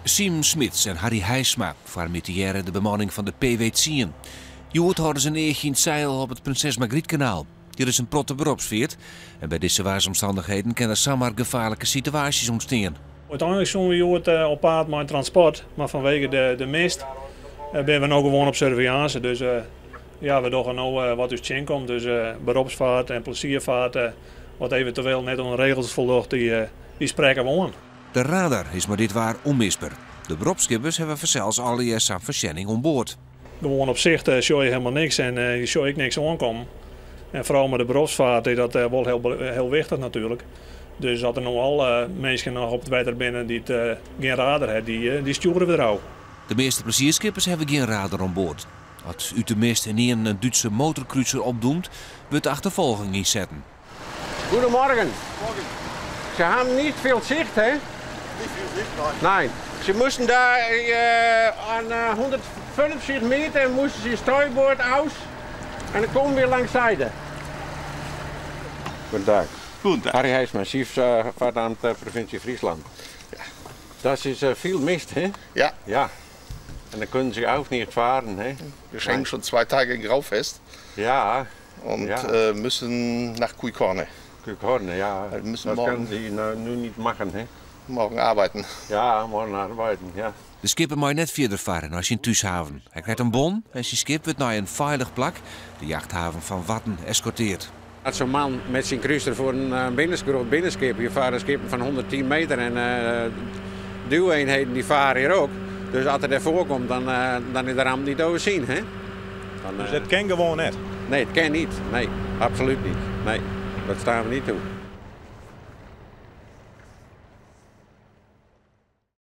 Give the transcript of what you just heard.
Siem Smits en Harry Hijsma foarmje tegearre de bemanning fan de PW tsien. Hjoed hâlde se in eachje yn it seil op it Prinses Margrietkanaal. Hjir is in protte beropsfeart en by dizze waarsomstannichheden kinne der samar gefaarlike situaasjes ûntstean. Uteinlik soene we hjoed op paad mei in transport, mar fanwege de mist binne we no gewoan op surveillance. Dus ja, we dogge no wat ús tsjinkomt. Dus beropsfeart en plezierfeart, wat eventueel net oan de regels foldocht, dy sprekke we oan. De radar is mei dit waar ûnmisber. De beropsskippers hawwe fansels allegear sa'n foarsjenning oan board. Gewoan op sicht sjoch je helemaal niks en je sjoch ek niks oankommen. En foaral mei de beropsfeart is dat wol hiel wichtich natuerlik. Dus as der no al minsken noch op it wetter binne dy't gjin radar ha, dy stjoere we derôf. De measte plezierskippers hawwe gjin radar oan board. As út de mist ynienen in Dútse motorkruser opdûkt, wurdt de achterfolging ynsetten. Goedemorgen. Ze hebben niet veel zicht, hè? Niet veel zicht, nee. Nee. Ze moesten daar aan 150 meter moesten ze stuurboord uit en dan komen we weer langs zijde. Goedendag. Goedendag. Harry Heijsma, Scheepvaartamt provincie Friesland. Ja. Dat is veel mist, hè? Ja. Ja. En dan kunnen ze ook niet varen, hè? Wir hängen schon 2 Tage in Grau fest. Ja. Und Ja. müssen nach Cuicorne. Cuicorne, ja. Wir müssen Dat morgen kunnen ze nu niet machen, hè? Morgen arbeiten. Ja, morgen arbeiten, ja. De skipper mei net fierder farre nei syn thúshaven. Hy krijt in bon en syn skip wurdt nei in feilich plak, de jachthaven fan Warten, eskorteard. As zo'n man met zijn kruiser voor een groot binnenschip, hier varen skippen van 110 meter en duweenheden die varen hier ook. Dus als er daarvoor komt, dan is de ramp niet overzien. Hè? Dan, Dus het kan gewoon net? Nee, het kan niet. Nee, absoluut niet. Nee, dat staan we niet toe.